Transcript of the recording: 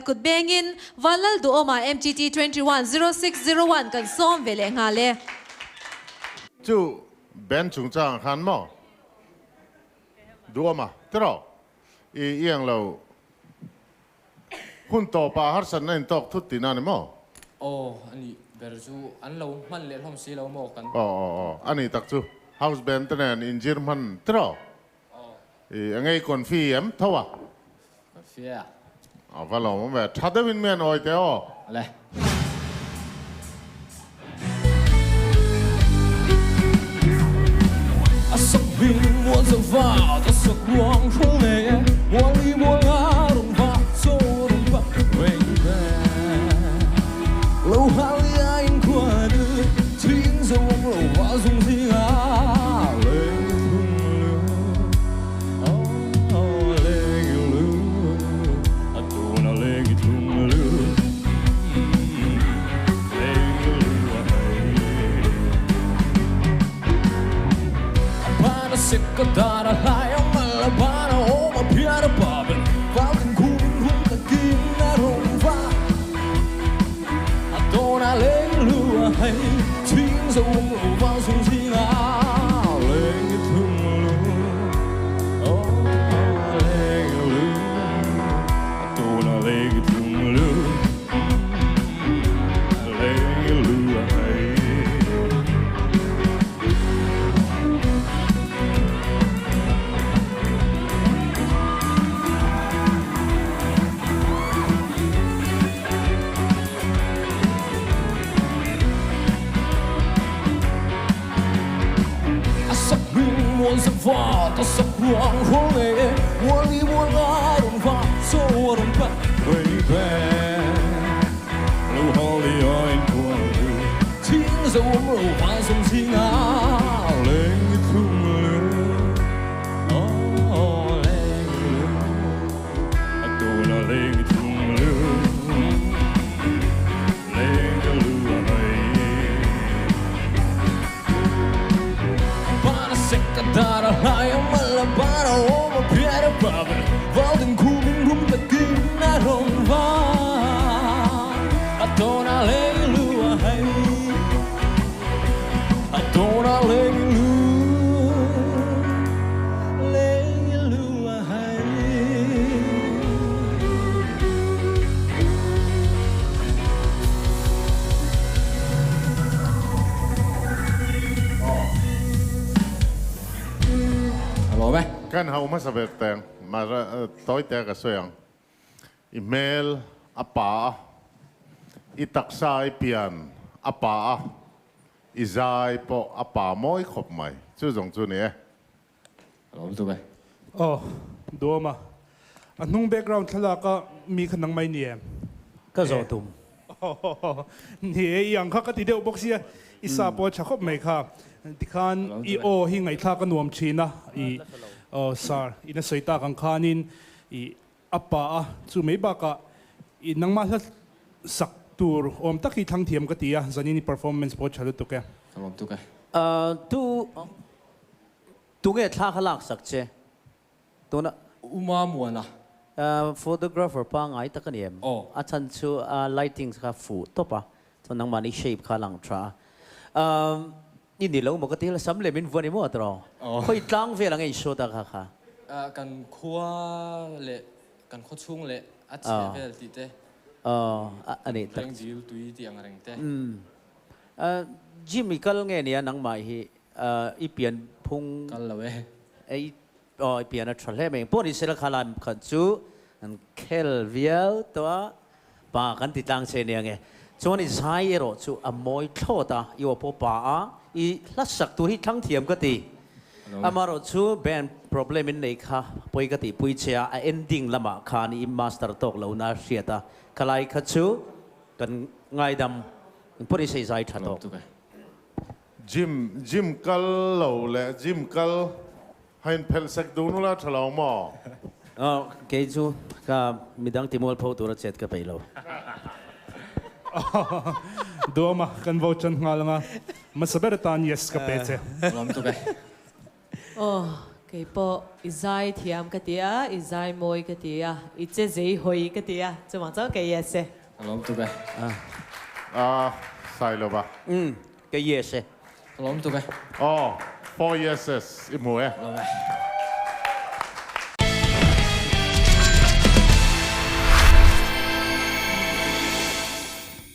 Kut bengin Vanlal Duhawma MTT 21 0601 kan sawm ve leh nghal e. Chu band chungchang khan maw Duhawma tiraw i iang lo hun tawpah harsatna in tawk thut tihna a ni maw? Aw a nih ber chu an lo hman leh hlawm si lo maw kan. Aw aw aw a nih tak chu house band te nen inzir hman tiraw? I a ngei confi em tho a? Confi a. A va lawm awm ve. Tha deuhin mi an awi teh aw. Ale. A sak hming mual zo va ka sak ruang hrung nei e Mual li mual nga rawn va chaw rawn pak reng ve Lo hal i a in khua nu Thing zo awm lo va zung zinga Leng i thung lu Oh leng i lu A tuna leng i thung lu Leng i lu a hei A bana sik ka dar a hlai a mal a bana awm a phiar a pa ben Val kan khum in hung takin a rawn va A tawn a leng lu a hei Chhing zo awm lo vang sung zing a Leng i thung lu Oh leng i lu A tawn a leng i thung lu Leng i lu a hei. A sak hming mual za va ka sak ruang rual nei e Mual li mual nga rawn va chaw a rawn pat rei ve Lo hal li a in kual lu Thing zo awm lo van zawng zinga leng i thlung lu Aw leng i lu A tuna leng i thlung lu Leng i lu a hei Bana sek ka dar a hlai a mal a bana awm a phiar a pa ber Val ding khum in rum takin a rawn va A tawna leng i lu a hei A tawna leng i lu Leng i lu a hei. A lawm e. Kan hau hmasa ber teng tawi te ka sawi ang. I hmel a pa a, i taksa i pian a pa a, i zai pawh a pa mawi khawp mai. Chu zawng chu ni e. A lawm tuk e. Aw, duam a. A hnung background thlalak a mi kha nang mai ni em? Ka zawh tum. Ni e, i ang kha ka ti deuh bawk sia, i sa pawh a tha khawp mai kha. Tikhan i aw hi ngaihthlak a nuam thin a, i aw sir in a sawi tak ang khanin i a pa a, chu mai bakah i nangmah hla sak tur awm tak hi thlang thiam ka ti a, zanin i performance pawh a tha lutuk e. Ka lawm tuk e. Tu Tunge thla kha lak sak che? Tuna. Uma Muana. Photographer pangngai tak a ni em? Aw. A chhan chu a lightings kha fuh tawp a, chuan nangmahni shape kha a lang tha a. I ni lo maw ka ti la, sam leh min vuan i maw tawh? Aw. Khawi tlang vel ang e in shot a kha kha? Kan khua leh kan khaw chhung leh a chheh vel tih te. Aw, a nih tak. Reng dil tui tih ang reng te. Gym i kal nge nia nangmah hi? I pian phung. Kal lo e. I aw i pian a tha hle mai. Pawh ni sela kha lai khat chu an khel viau tawh a, pa kan ti tlang che nia nge. Chuan i zai erawh chu a mawi thlawt a, i aw pawh pa a, i hla sak tur hi thlang thiam ka ti. Amaherawh chu band problem in nei kha pawi ka tihpui che a, a ending lamah khan i master tawk lo na hriat a, khalai kha chu kan ngaidam pawh ni se i zai tha tawk. Gym gym kal lo leh gym kal hain phelh sek duh nula tha lo maw? Aw, kei chu ka midang ti mualpho tura chet ka peih lo. Duama kan vo chan nghal anga hmasa ber atan yes ka pe che. Lawm tuk e. Aw. Kei pawh i zai thiam ka ti a, i zai mawi ka ti a, i che zei hawi ka ti a, chuvang chuan ka yes e. Ka lawm tuk e. A Sailova. Umm ka yes e. Ka lawm tuk e. Aw, four yeses i hmu e. Lawm e.